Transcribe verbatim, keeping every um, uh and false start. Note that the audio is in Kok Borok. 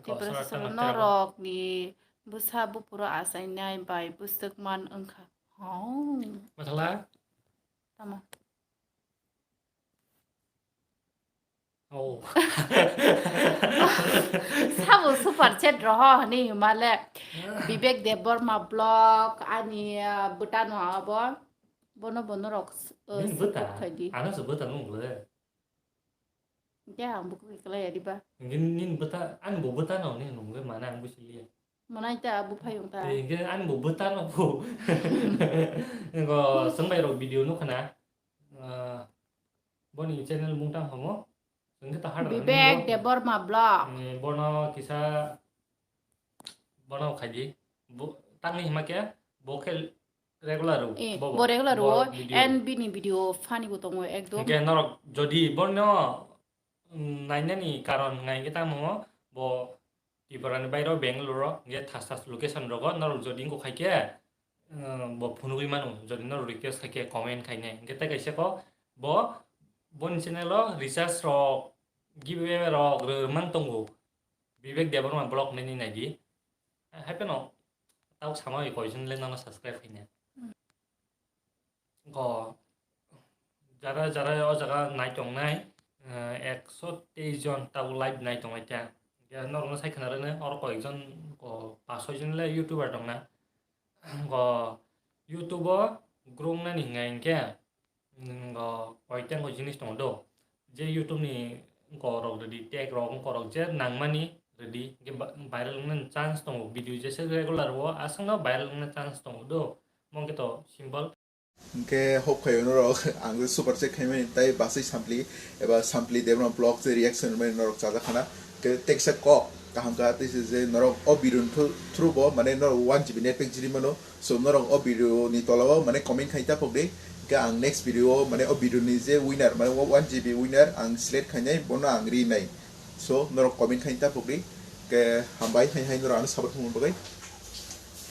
Tiprasa salo norok ni bwsa buphuru achainai bai bwswk man wngkha. Oh. Mathala? Tamo? Oh. Sabo super chat roho hwnwi hwnmale. Bibek Debbarma vlog, ani, ah, bwtano abo. Bono bono rok, uh, Nini bwta? Support khaidi. Ano se bwta nung le. Khe ang buku khe kwlai ya diba? Nini, nini bwta, ani bo bwta no nini nung le mana ang busi liya. Manai ta, abo phayung ta. Tei hingke ani bo bwtano bo. Ngo swngbai rok video nukha na. Ah, boni channel mung tang hamo. Swngke ta hard Bibek Debbarma vlog. Eh, bono kisa, bono khaidi. Bo, tangni hima khe, bo khe regular o. Eh, bo, bo regular bo o. Video. And bini video funny bo tongo ekdom. Hingke norok jodi bono, mm, nainani karon hingke tamo bo Tripura ni bairo Bangalore o, hingke thas thas location rogo norok jodi wngkha khe, eh, bo phunugwi mano, jodi norok request khai khe comment khainai. Hingke tei kaisa ko bo, boni channel o recharge rok, giveaway rok rwmang tongo. Bibek Debbarma vlog nini naidi. Hai phano tau sama bai koijon le nono subscribe khainai. Ko jara jara o jaga nai tongnai, eh, ekso teis jon tabuk live nai tongnai ta. Ya norokno sai khna rwne oro koijon ko pas soi jon le YouTuber tongna. Ko YouTube o grung nani hinga hinkhe, mm, ko koiteng ko jinis tongo do. Je YouTube ni ko rok redi tag rok ko rok je nangmani redi ke ba-, viral wngna chance tongo. Video jese regular o aswkno viral wngna chance tongo do. Mong khe to simple. Hingke hope khayo norok ang je super chat khaimani tai basai sampli eba sampli Debbarma vlog je reaction rwmani norok chajak khana. Ke teksa kok kaham kha tei se je norok o video ni thu-, through bo mane norok one G B net pack jili mano. So norok o video ni tola o mane comment khai ta pok di. Ke ang next video o mane o video ni je winner mane o one G B winner ang select khainai bono ang rinai. So norok comment khai ta pok di. Ke hambai hai hai norok ano support khumui bagwi.